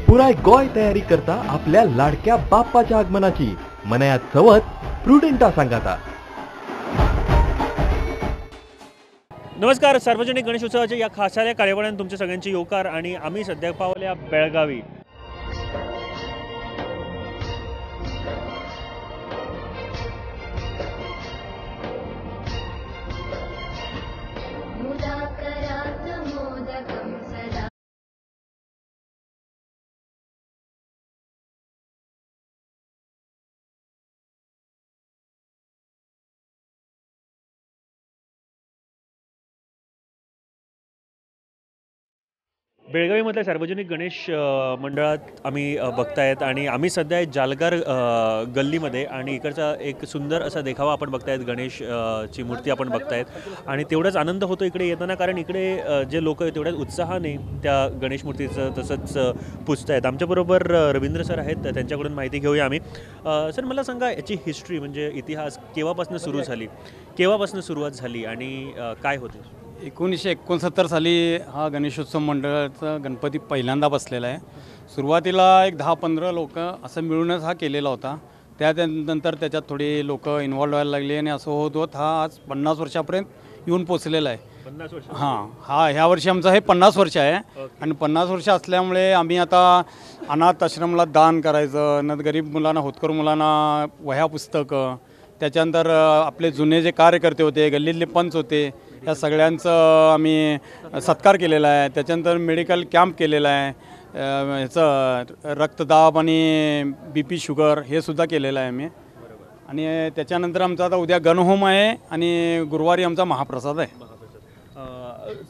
पुराय गोंय तयारी करता आपल्या लाडक्या बाप्पाच्या आगमनाची. मनयात चवथ प्रुडेंटा सांगाता. नमस्कार. सार्वजनिक गणेशोत्सवाच्या या खासाल्या कार्यावळीन तुमच्या सगळ्यांची येवकार आणि आमी सद्याक पावल्या बेळगावी. बेळगावीमधल्या सार्वजनिक गणेश मंडळात आम्ही बघतायत आणि आम्ही सध्या जालगार गल्लीमध्ये आणि इकडचा एक सुंदर असा देखावा आपण बघतायत. गणेश ची मूर्ती आपण बघतायत आणि तेवढाच आनंद होतो इकडे येताना, कारण इकडे जे लोक आहेत तेवढ्याच उत्साहाने त्या गणेश मूर्तीचं तसंच पुजतायत. आमच्याबरोबर रवींद्र सर आहेत, त्यांच्याकडून माहिती घेऊया आम्ही. सर, मला सांगा याची हिस्ट्री म्हणजे इतिहास केव्हापासून सुरू झाली, केव्हापासून सुरुवात झाली आणि काय होते? 1969 साली हा गणेशोत्सव मंडळाचा गणपती पहिल्यांदा बसलेला आहे. सुरुवातीला एक 10-15 लोक असं मिळूनच हा केलेला होता. त्यानंतर त्याच्यात थोडी लोक इन्व्हॉल्व व्हायला लागली आणि असं होत होत हा आज 50 वर्षापर्यंत येऊन पोचलेला आहे. 50 वर्ष? हां, हा ह्या वर्षी आमचं हे 50 वर्ष आहे. आणि 50 वर्ष असल्यामुळे आम्ही आता अनाथ आश्रमला दान करायचं, नंतर गरीब मुलांना, होतकरू मुलांना वह्या पुस्तकं, त्याच्यानंतर आपले जुने जे कार्यकर्ते होते, गल्लीतले पंच होते, या सगळ्यांचं आम्ही सत्कार केलेला आहे. त्याच्यानंतर मेडिकल कॅम्प केलेला आहे, ह्याचं रक्तदाब आणि BP sugar हे सुद्धा केलेलं आहे आम्ही. आणि त्याच्यानंतर आमचा आता उद्या गणहोम आहे आणि गुरुवारी आमचा महाप्रसाद आहे.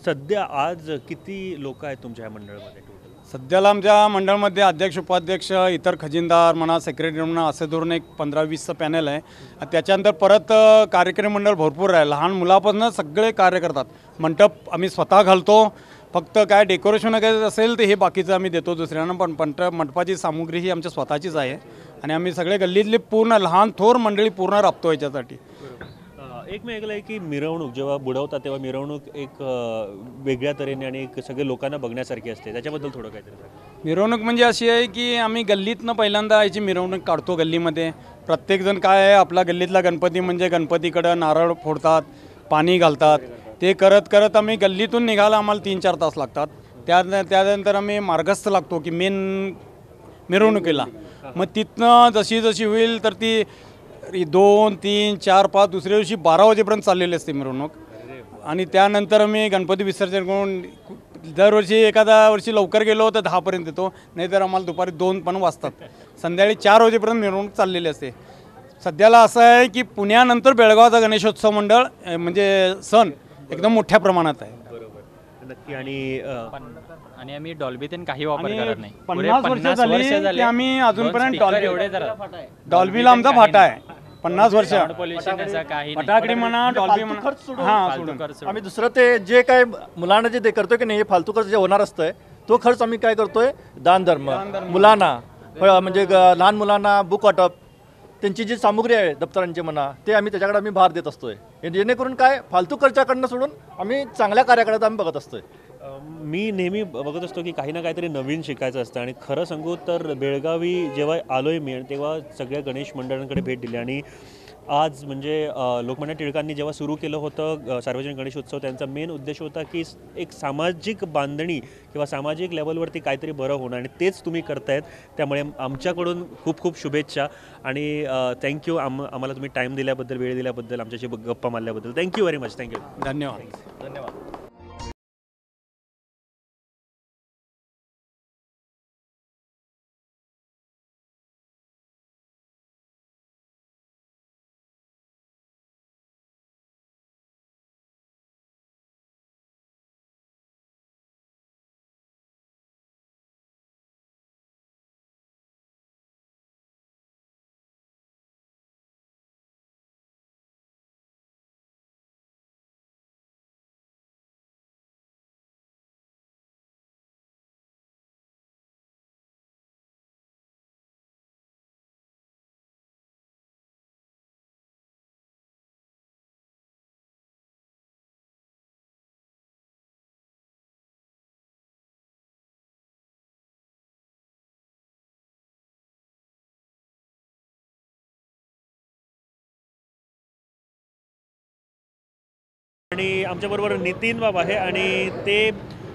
सध्या आज किती लोक आहेत तुमच्या ह्या मंडळामध्ये टोटल? सध्याला आमच्या मंडळामध्ये अध्यक्ष, उपाध्यक्ष, इतर खजिनदार म्हणा, सेक्रेटरी म्हणा, असं धरून एक 15-20चं पॅनल आहे. त्याच्यानंतर परत कार्यक्रम मंडळ भरपूर आहे. लहान मुलापासून सगळे कार्य करतात. मंडप आम्ही स्वतः घालतो, फक्त काय डेकोरेशन वगैरे असेल तर हे बाकीचं आम्ही देतो दुसऱ्यांना, पण मंडपाची सामुग्री ही आमच्या स्वतःचीच आहे. आणि आम्ही सगळे गल्लीतले पूर्ण लहान थोर मंडळी पूर्ण राबतो याच्यासाठी. एक मी ऐकलं आहे की मिरवणूक जेव्हा बुडवतात तेव्हा मिरवणूक एक वेगळ्या तऱ्हेने आणि एक सगळे लोकांना बघण्यासारखी असते, त्याच्याबद्दल थोडं काहीतरी सांगा. मिरवणूक म्हणजे अशी आहे की आम्ही गल्लीतनं पहिल्यांदा याची मिरवणूक काढतो. गल्लीमध्ये प्रत्येकजण काय आहे, आपला गल्लीतला गणपती म्हणजे गणपतीकडं नारळ फोडतात, पाणी घालतात. ते करत करत आम्ही गल्लीतून निघायला आम्हाला 3-4 तास लागतात. त्यानंतर आम्ही मार्गस्थ लागतो की मेन मिरवणुकीला. मग तिथनं जशी जशी होईल तर ती 2, 3, 4, 5 दुसऱ्या दिवशी 12 वाजेपर्यंत चाललेली असते मिरवणूक. आणि त्यानंतर मी गणपती विसर्जन करून दरवर्षी एखाद्या वर्षी लवकर गेलो तर 10पर्यंत येतो, नाहीतर आम्हाला दुपारी 2 पण वाजतात. संध्याकाळी 4 वाजेपर्यंत मिरवणूक चाललेली असते. सध्याला असं आहे की पुण्यानंतर बेळगावचा गणेशोत्सव मंडळ म्हणजे सण एकदम मोठ्या प्रमाणात आहे. बरोबर, नक्की. आणि आणि आम्ही डॉल्बीतून काही वापर करत नाही. 50 वर्ष झाली आम्ही अजूनपर्यंत डॉल्बीला आमचा फाटा आहे. 50 वर्ष फटाकडे म्हणा, डॉल्बी म्हणा, आम्ही दुसरं ते जे काय मुलांना जे ते करतोय की नाही, हे फालतू खर्च जे होणार असतोय तो खर्च आम्ही काय करतोय, दानधर्म मुलांना म्हणजे लहान मुलांना बुक वाटप, त्यांची जी सामुग्री आहे दप्तरांची म्हणा, ते आम्ही त्याच्याकडे आम्ही भार देत असतोय, जेणेकरून काय फालतू खर्चाकडनं सोडून आम्ही चांगल्या कार्याकडे आम्ही बघत असतोय. मी नेहमी बघत असतो की काही ना काहीतरी नवीन शिकायचं असतं आणि खरं सांगू तर बेळगावी जेव्हा आलो आहे मी आणि तेव्हा सगळ्या गणेश मंडळांकडे भेट दिली. आणि आज म्हणजे लोकमान्य टिळकांनी जेव्हा सुरू केलं होतं सार्वजनिक गणेशोत्सव, त्यांचा मेन उद्देश होता की एक सामाजिक बांधणी किंवा सामाजिक लेवलवरती काहीतरी बरं होणं, आणि तेच तुम्ही करतायत. त्यामुळे आमच्याकडून खूप खूप शुभेच्छा आणि thank you आम्हाला तुम्ही टाईम दिल्याबद्दल, वेळ दिल्याबद्दल, आमच्याशी गप्पा मारल्याबद्दल. Thank you very much. Thank you. धन्यवाद. धन्यवाद. आणि आमच्याबरोबर नितीन बाब आहे आणि ते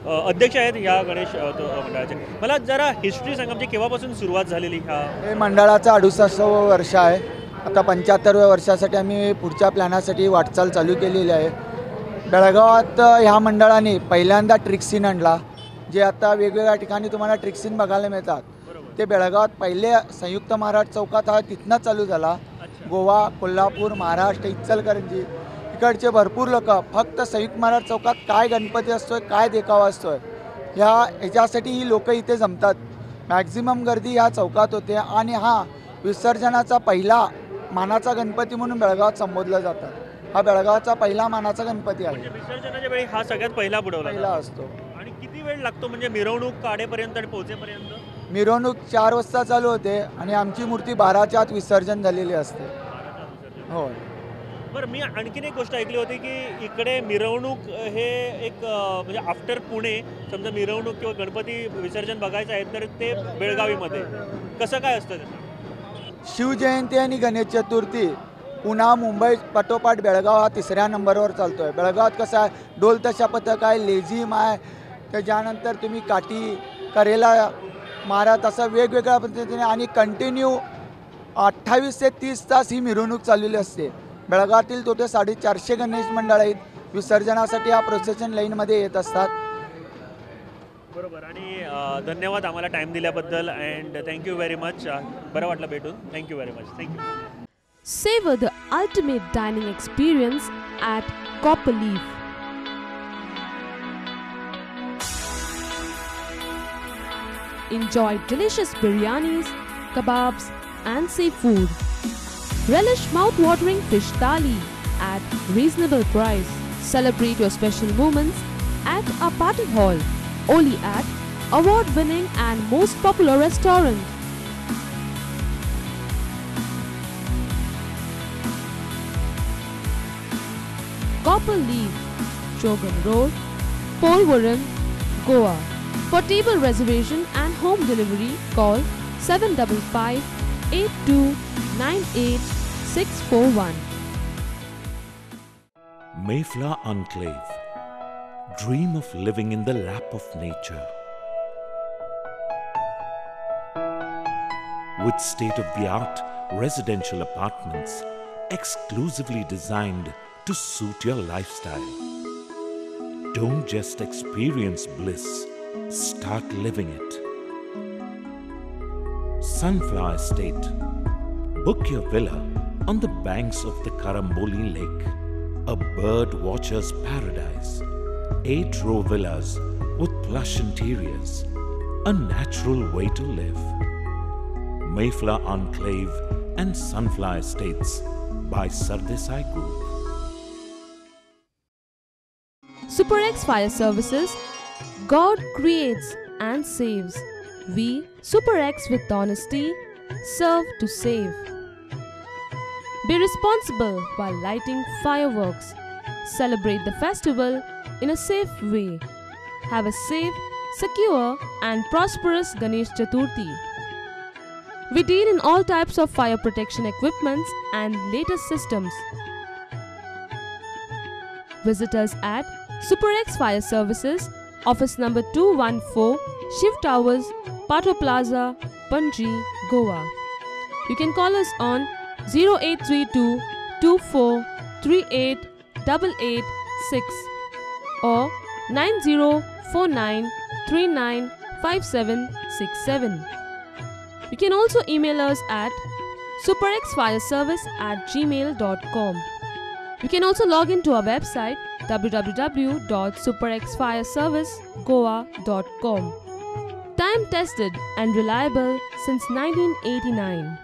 अध्यक्ष आहेत ह्या गणेश मंडळाचे. मला जरा हिस्ट्री सांगा, म्हणजे केव्हापासून सुरुवात झालेली ह्या? हे मंडळाचं 68वं वर्ष आहे. आता 75व्या वर्षासाठी आम्ही पुढच्या प्लॅनासाठी वाटचाल चालू केलेली आहे. बेळगावात ह्या मंडळाने पहिल्यांदा ट्रिक्सिन आणला, जे आता वेगवेगळ्या ठिकाणी तुम्हाला ट्रिक्सिन बघायला मिळतात. ते बेळगावात पहिले संयुक्त महाराष्ट्र चौकात हा तिथनं चालू झाला. गोवा, कोल्हापूर, महाराष्ट्र, इचलकरंजी इकडचे भरपूर लोक फक्त संयुक्त महाराष्ट्र चौकात काय गणपती असतोय, काय देखावा असतोय ह्याच्यासाठी ही लोकं इथे जमतात. मॅक्झिमम गर्दी ह्या चौकात होते आणि हा विसर्जनाचा पहिला मानाचा गणपती म्हणून बेळगावात संबोधला जातात. हा बेळगावचा पहिला मानाचा गणपती आहे. विसर्जनाच्या वेळी हा सगळ्यात पहिला बुडवला पहिला असतो. आणि किती वेळ लागतो म्हणजे मिरवणूक काढेपर्यंत आणि पोहोचेपर्यंत? मिरवणूक 4 वाजता चालू होते आणि आमची मूर्ती 12च्या आत विसर्जन झालेली असते. हो बरं, मी आणखीन एक गोष्ट ऐकली होती की इकडे मिरवणूक हे एक म्हणजे आफ्टर पुणे समजा मिरवणूक किंवा गणपती विसर्जन बघायचं आहे तर ते बेळगावीमध्ये कसं काय असतं त्याचं? शिवजयंती आणि गणेश चतुर्थी पुन्हा मुंबई पाठोपाठ बेळगाव हा 3ऱ्या नंबरवर चालतो आहे. बेळगावात कसं आहे, ढोल तशा पथक आहे, लेझीम आहे, त्याच्यानंतर तुम्ही काठी करेला मारा, तसं वेगवेगळ्या पद्धतीने आणि कंटिन्यू 28 ते 30 तास ही मिरवणूक चाललेली असते. बेळगावातील टोटल 450 गणेश मंडळ आहेत. विसर्जनासाठी हा प्रोसेशन लाईनमध्ये येत असतात. बरोबर. आणि धन्यवाद आम्हाला टाईम दिल्याबद्दल and thank you very much. बरं वाटलं भेटून. Thank you very much. Thank you. Savor the ultimate dining experience at Copper Leaf. Enjoy delicious biryanis, kebabs and seafood. Relish mouth-watering fish thali at reasonable price. Celebrate your special moments at our party hall, only at award-winning and most popular restaurant. Copper Leaf, Chogam Road, Polwaram, Goa. For table reservation and home delivery, call 755 8298 641. Mayflower Enclave. Dream of living in the lap of nature. With state-of-the-art residential apartments exclusively designed to suit your lifestyle. Don't just experience bliss, start living it. Sunflower Estate. Book your villa on the banks of the Karamboli Lake, a bird watcher's paradise. 8-row villas with plush interiors, a natural way to live. Mayflower Enclave and Sunflower Estates by Sardesai Group. SuperX Fire Services. God creates and saves. We, SuperX with honesty, serve to save. Be responsible while lighting fireworks. Celebrate the festival in a safe way. Have a safe, secure and prosperous Ganesh Chaturthi. We deal in all types of fire protection equipments and latest systems. Visit us at SuperX Fire Services, office number 214, Shiv Towers, Pato Plaza, Panji, Goa. You can call us on 0832 24 38 886 or 9049 395767. You can also email us at superxfireservice@gmail.com. You can also log in to our website www.superxfireservicegoa.com. Time tested and reliable since 1989.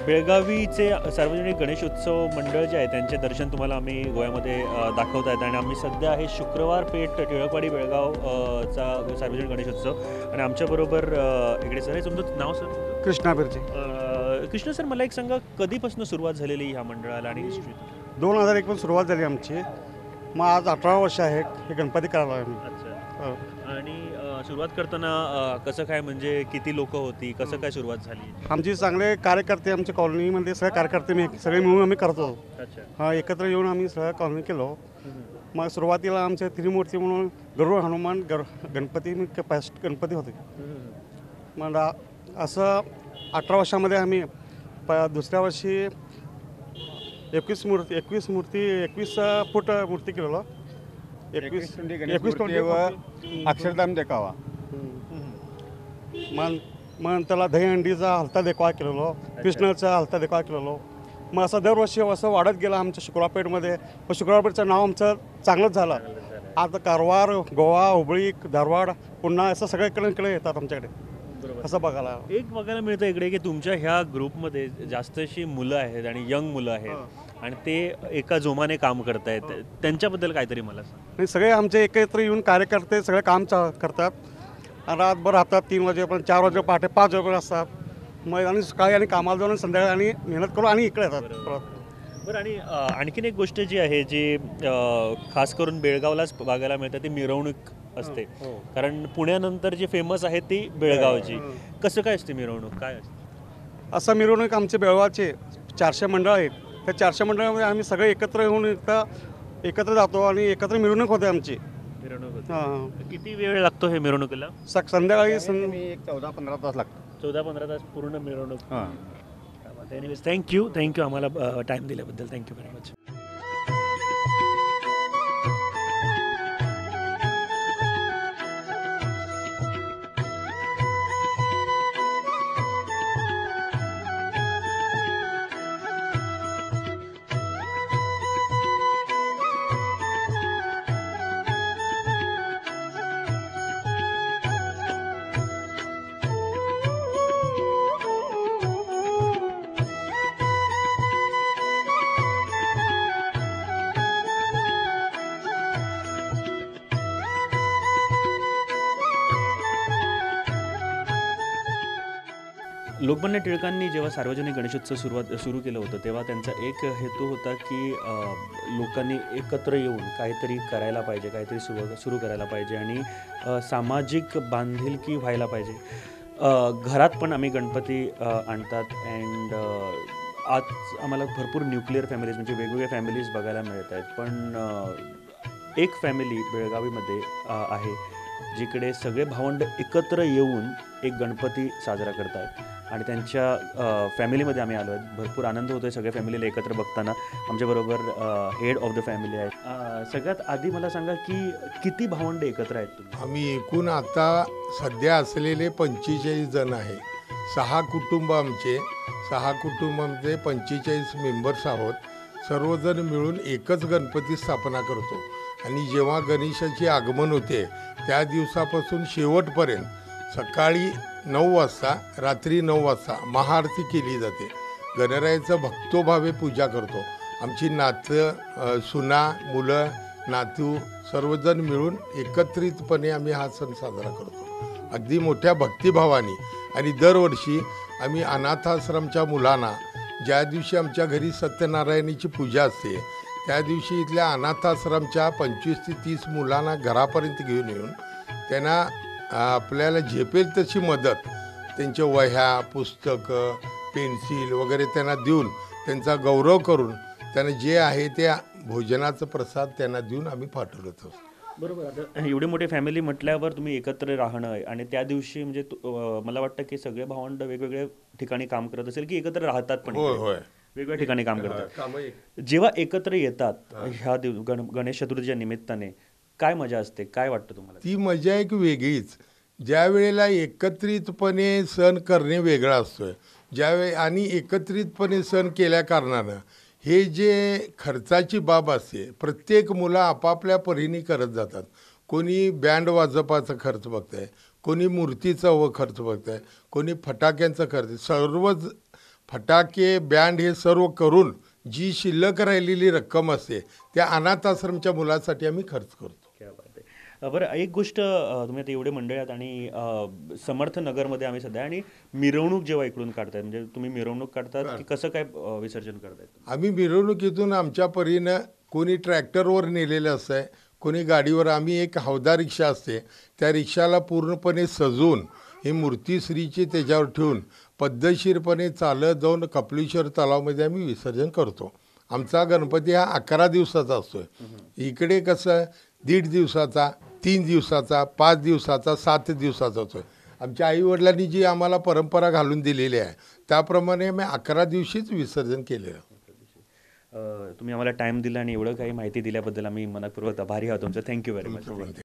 बेळगावीचे सार्वजनिक गणेशोत्सव मंडळ जे आहे त्यांचे दर्शन तुम्हाला आम्ही गोव्यामध्ये दाखवत आहेत आणि आम्ही सध्या आहे शुक्रवार पेठ टिळकवाडी बेळगाव चा सार्वजनिक गणेशोत्सव आणि आमच्याबरोबर इकडे सर आहे. तुमचं नाव सर? कृष्णा बिर्जे. कृष्णा सर, मला एक सांगा, कधीपासून सुरुवात झालेली ह्या मंडळाला आणि हिस्ट्री? 2001 पासून सुरुवात झाली आमची. मग आज 18 वर्ष आहे हे गणपती करायला आम्ही. अच्छा. आणि सुरुवात करताना कसं काय, म्हणजे किती लोक होती, कसं काय सुरुवात झाली? आमची चांगले कार्यकर्ते, आमच्या कॉलनीमध्ये सगळे कार्यकर्ते मी सगळे मिळून आम्ही करतो. अच्छा. हां, एकत्र येऊन आम्ही सगळं कॉलनी केलो. मग सुरुवातीला आमचे त्रिमूर्ती म्हणून गरुड, हनुमान, गणपती फर्स्ट गणपती होते. मग असं 18 वर्षामध्ये आम्ही दुसऱ्या वर्षी 21 फूट मूर्ती केलेलो. 21 व अक्षरधाम देखावा. मग मग त्याला दहीहंडीचा हलता देखावा केलेलो, कृष्णाचा हलता देखावा केलेलो. मग असं दरवर्षी असं वाढत गेलं आमच्या शुक्रवारपेठमध्ये. मग शुक्रवारपेठचं नाव आमचं चांगलंच झालं. आता कारवार, गोवा, हुबळी, धारवाड, पुन्हा असं सगळीकडे इकडे येतात आमच्याकडे असं बघायला. एक बघायला मिळतं इकडे की तुमच्या ह्या ग्रुपमध्ये जास्तशी मुलं आहेत आणि यंग मुलं आहेत आणि ते एका जोमाने काम करतायत, त्यांच्याबद्दल काहीतरी मला सांग. नाही, सगळे आमचे एकत्र येऊन कार्यकर्ते सगळे काम करतात. रातभर राहतात, 3 वाजेपर्यंत, 4 वाजे, पहाटे 5 वाजेपर्यंत असतात. मग आणि सकाळी आणि कामाला जाऊन संध्याकाळी आणि मेहनत करून आणि इकडे येतात परत. बरं, आणि आणखीन एक गोष्ट जी आहे जी खास करून बेळगावलाच बघायला मिळते ती मिरवणूक असते, कारण पुण्यानंतर जी फेमस आहे ती बेळगावची. कसं काय असते मिरवणूक, काय असते असं मिरवणूक? आमचे बेळगावचे 400 मंडळ आहेत. त्या 400 मंडळामध्ये आम्ही सगळे एकत्र येऊन एकत्र जातो आणि एकत्र मिरवणूक होते आमची. मिरवणूक होते. किती वेळ लागतो हे मिरवणुकीला? संध्याकाळी 14-15 तास लागतो. 14-15 तास पूर्ण मिरवणूक. Anyways, thank you thank you आम्हाला टाईम दिल्याबद्दल. Thank you very much. Lokmanya टिळकांनी जेव्हा सार्वजनिक गणेशोत्सव सुरू केलं होतं तेव्हा त्यांचा एक हेतू होता की लोकांनी एकत्र येऊन काहीतरी करायला पाहिजे, काहीतरी सुरू करायला पाहिजे आणि सामाजिक बांधिलकी व्हायला पाहिजे. घरात पण आम्ही गणपती आणतात अँड आज आम्हाला भरपूर न्यूक्लिअर फॅमिलीज म्हणजे वेगवेगळ्या फॅमिलीज बघायला मिळत आहेत, पण एक फॅमिली बेळगावीमध्ये आहे जिकडे सगळे भावंड एकत्र येऊन एक गणपती साजरा करत आहेत आणि त्यांच्या फॅमिलीमध्ये आम्ही आलो आहेत. भरपूर आनंद होतो आहे सगळ्या फॅमिलीला एकत्र बघताना. आमच्याबरोबर हेड ऑफ the family आहे. सगळ्यात आधी मला सांगा की किती भावंडे एकत्र आहेत तुम्ही? आम्ही एकूण आता सध्या असलेले 45 जण आहे. 6 कुटुंब आमचे, 6 कुटुंबामध्ये 45 मेंबर्स आहोत. सर्वजण मिळून एकच गणपती स्थापना करतो आणि जेव्हा गणेशाची आगमन होते त्या दिवसापासून शेवटपर्यंत सकाळी 9 वाजता रात्री 9 वाजता महाआरती केली जाते. गणरायाचं भक्तोभावे पूजा करतो. आमची नातं, सुना, मुलं, नातू सर्वजण मिळून एकत्रितपणे आम्ही हा सण साजरा करतो अगदी मोठ्या भक्तिभावाने. आणि दरवर्षी आम्ही अनाथाश्रमच्या मुलांना ज्या दिवशी आमच्या घरी सत्यनारायणाची पूजा असते त्या दिवशी इथल्या अनाथाश्रमच्या 25 ते 30 मुलांना घरापर्यंत घेऊन येऊन त्यांना आपल्याला झेपेल तशी मदत, त्यांच्या वह्या, पुस्तकं, पेन्सिल वगैरे त्यांना देऊन त्यांचा गौरव करून त्यांना जे आहे ते भोजनाचं प्रसाद त्यांना देऊन आम्ही पाठवत असतो. बरोबर. आता एवढी मोठी फॅमिली म्हटल्यावर तुम्ही एकत्र राहणं आणि त्या दिवशी म्हणजे मला वाटतं की सगळे भावंड वेगवेगळ्या ठिकाणी काम करत असेल की एकत्र राहतात पण? होय होय, वेगवेगळ्या ठिकाणी काम करतात. जेव्हा एकत्र येतात ह्या गणेश चतुर्थीच्या निमित्ताने काय मजा असते, काय वाटतं तुम्हाला? ती मजा एक वेगळीच. ज्या वेळेला एकत्रितपणे सण करणे वेगळा असतो ज्यावेळी, आणि एकत्रितपणे सण केल्या कारणानं हे जे खर्चाची बाब असते प्रत्येक मुलं आपापल्या परीने करत जातात. कोणी बँड वाजपाचा खर्च बघत आहे, कोणी मूर्तीचा व खर्च बघत आहे, कोणी फटाक्यांचा खर्च, सर्वच फटाके बँड हे सर्व करून जी शिल्लक राहिलेली रक्कम असते त्या अनाथाश्रमच्या मुलासाठी आम्ही खर्च करतो. क्या बात आहे. बरं, एक गोष्ट, तुम्ही आता एवढे मंडळी आहात आणि समर्थनगरमध्ये आम्ही सध्या, आणि मिरवणूक जेव्हा इकडून काढताय, म्हणजे तुम्ही मिरवणूक काढतात की कसं काय विसर्जन करतायत? आम्ही मिरवणुकीतून आमच्या परीनं कोणी ट्रॅक्टरवर नेलेलं असतं, कोणी गाडीवर. आम्ही एक हौदा रिक्षा असते, त्या रिक्षाला पूर्णपणे सजवून ही मूर्ती श्रीची त्याच्यावर ठेवून पद्धतशीरपणे चालत जाऊन कपिलेश्वर तलावामध्ये आम्ही विसर्जन करतो. आमचा गणपती हा 11 दिवसाचा असतो. इकडे कसं 1.5 दिवसाचा, 3 दिवसाचा, 5 दिवसाचा, 7 दिवसाचा असतो. आमच्या आईवडिलांनी जी आम्हाला परंपरा घालून दिलेली आहे त्याप्रमाणे आम्ही 11 दिवशीच विसर्जन केलेलं. तुम्ही आम्हाला टाईम दिला आणि एवढं काही माहिती दिल्याबद्दल आम्ही मनपूर्वक आभारी आहोत तुमचं. Thank you very much.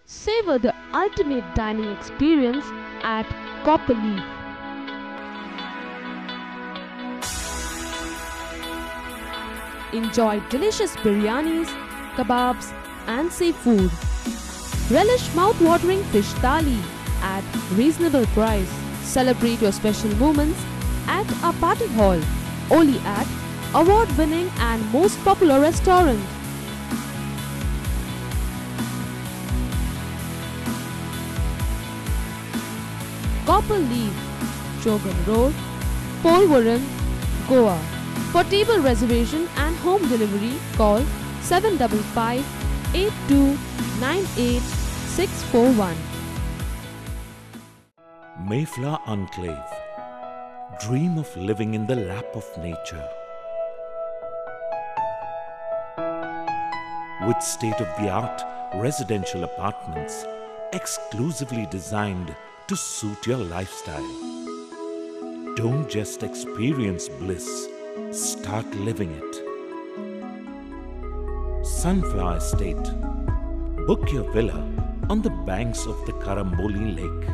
Savor the ultimate dining experience at Copper Leaf. Enjoy delicious biryanis, kebabs and seafood. Relish mouth-watering fish thali at reasonable price. Celebrate your special moments at our party hall, only at award-winning and most popular restaurant. Copper Leaf, Chogam Road, Porvorim, Goa. For table reservation and home delivery, call 755 8298641. Mayflower Enclave. Dream of living in the lap of nature. With state-of-the-art residential apartments exclusively designed to suit your lifestyle. Don't just experience bliss, start living it. Sunflower Estate. Book your villa on the banks of the Karamboli Lake,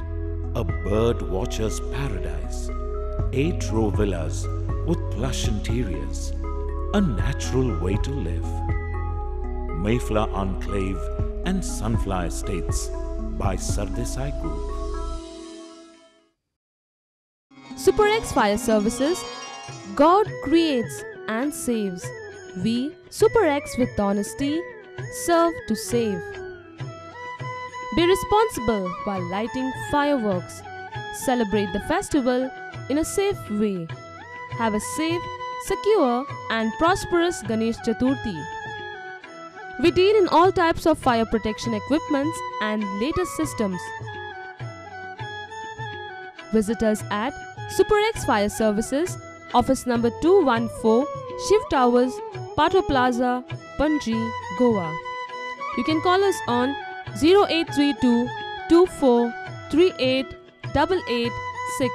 a bird watcher's paradise. 8-row villas with plush interiors, a natural way to live. Mayflower Enclave and Sunflower Estates by Sardesai Group. SuperX Fire Services, God creates and saves. We, SuperX with honesty, serve to save. Be responsible while lighting fireworks. Celebrate the festival in a safe way. Have a safe, secure and prosperous Ganesh Chaturthi. We deal in all types of fire protection equipments and latest systems. Visit us at SuperX Fire Services, office number 214, Shiv Towers, Patto Plaza, Panji, Goa. You can call us on 0832 24 38 886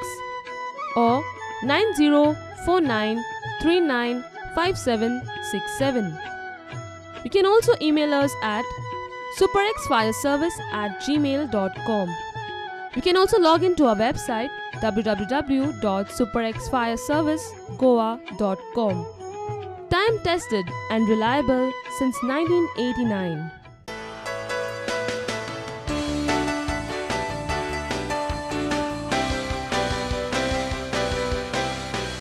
or 9049 395767. You can also email us at superxfireservice@gmail.com. You can also log in to our website www.superxfireservicegoa.com. Time tested and reliable since 1989.